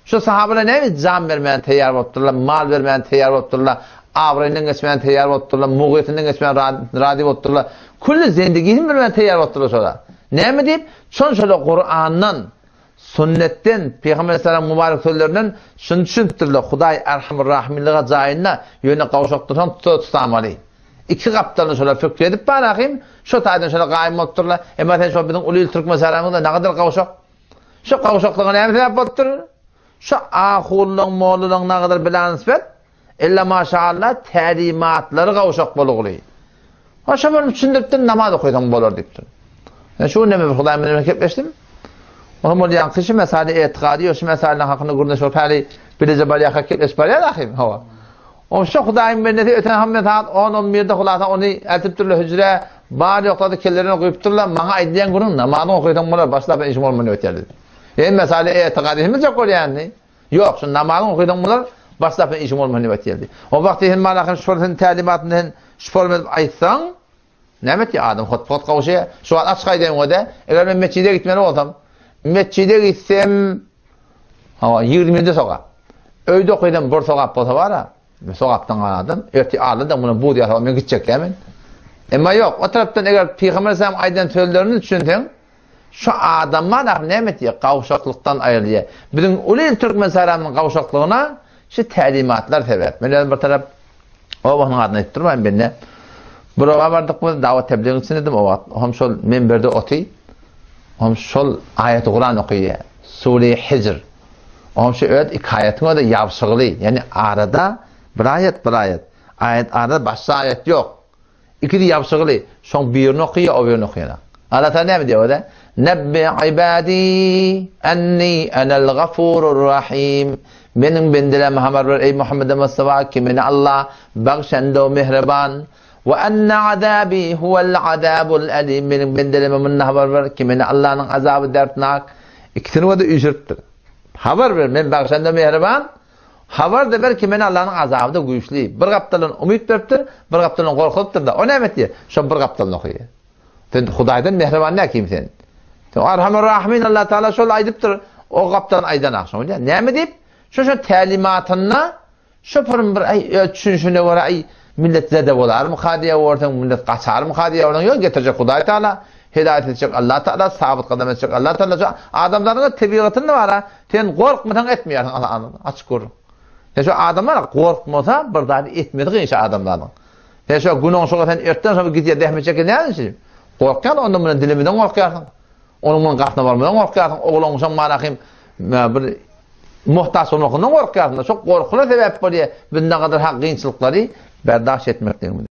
Şu sahabalar näme jan bermäne teýýar bolupdyrlar, mal bermäne teýýar bolupdyrlar, abraýyndan geçmäne teýýar bolupdyrlar, mugyýetinden geçmäne razy bolupdyrlar. Külli zendigisini bermäne teýýar bolupdyrlar şolar. Näme diýip? Şon şolar Kurandan, sünnetden, Pygamber aleyhisselam mübarek sözlerinden şuny düşünipdirler, Hudaý Erhamur Rahimliga jaýynda, ýöne gowşakdyrsaň tuta tutamaly. Iki gapdalyny şolar pikir edip barahym, şo taýdan şolar gaýym bolupdyrlar. Emma sen şo biziň uly il türkmen saramyzda nagadyr gowşak. Şu gowşaklyga näme sebäp bolupdyr? Şu ahunlaň, mollalaň nagadyr bilanisbet, illa maşallah tälimatlary gowşak bolugly. Ha şo bir düşündiripdir, namaz okaýsaň bolar diýipdir. Men şu gün näme bir Hudaý bilen gepleşdim. Onuň ol ýaňky şu mesele etikady, şu meseleniň hakynda gürleşip bolup häli bileje barýarka gepleşip barýar ahym, hawa. O şu Hudaýyň bendesi öten hemme saat 10-11-de hulasa ony eltipdirler hüjrä, bar ýok zady kellelerine guýupdyrlar, maňa aýdýan günüň namazyňy okaýsaň bolar, başlap işiň bolman ötýär diýdi. Ýa mesele etikady hem biljek bolýandy. Ýok, şu namazyňy okaýsaň bolar, başlap işiň bolman ötýär diýdi. O wagty hem malahym şu sen tälimatyny sen şu forma edip aýtsaň, näme etýär adam hot-pot gowşaýar. Şu wagt açyk aýdaýyn o-da, eger men metjide gitmeli bolsam, metjide gitsem Hawa, 27 sogap. Öýde okaýsam bir sogap bolsa bar-a, sogapdan galan adam, ertir Alla-da muny buz ýasa men gitjek däl men. Emma ýok, o tarapdan eger Pygamber aleyhisselam aýdan sözlerini düşünseň, şu adamlar ah näme etýär? Gawşaklykdan aýrylýar. Biziň uly il türkmen saramynyň gawşaklygyna şu tälimatlar sebäp. Men özüm bir tarap obasynyň adyny aýdyp durmaýyn bende. Bir oba bardyk biz, dawat tebligiň içindedim o wagt. Hem şol menberde oty. Hem şol aýaty Kuran okaýar. Sure Hijr. Oňam şu öz iki aýatyň özi ýabşygly, ýagny arada bir aýat, bir aýat. Aýat arada başga aýat ýok. Ikisi ýabşygly. Şoň birini okaýar, o birini okaýar. Allah Taala näme diýýär özi? Nebbi ibadi enni enel gafurur rahim. Meniň bendelerime habar ber, eý Muhammed Mustafa, ki meni Allah bagşanda mähriban. We enne azabi huwel azabul alim. Meniň bendelerime munda habar ber ki, meni Allanyň azaby dertnak. Ikisini de üýşüripdir. Habar ber, men bagşanda mähriban. Habar-da ber ki, meni Allanyň azaby-da güýçli. Bir gapdaldan umyt beripdir, bir gapdaldan gorkuzypdyr-da. O näme etýär? Şo bir gapdalyn okaýar. Sen Hudaýdan mähriban däl kim sen? Sen Arhamur Rahimin Allah Taala şol aýdypdyr. O gapdalyn aýdan agşam. Näme diýip? Şo şo tälimatynda Şu pyryn bir aý öz düşünişine görä aý millet zede bolarmyka diýe görseň, millet gaçarmyka diýe görseň, ýok getirjek Hudaý Taala, hidaýat etjek Allah Taala, sabyt gadam etjek Allah Taala. Şu adamlaryň tebigatynda bar-a, sen gorkmasaň etmeýärsiň açyk gör. Sen şu adamlar gorkmasa bir zady etmesi kyn şu adamlaryň. Sen şu gün oňşuga sen ertden soň gidýär zähmet çekýär näme üçin? Gorkýan ondan bilen dilimiden gorkýarsyň. Onuň bilen gatyna barmadan gorkýarsyň. Ogul oňşaň manahym bir Muhtaç bolmakyndan gorkýarsyň. Şo gorkular sebäp bolýar biz nagadar hak kynçylyklary berdaş etmekligimize.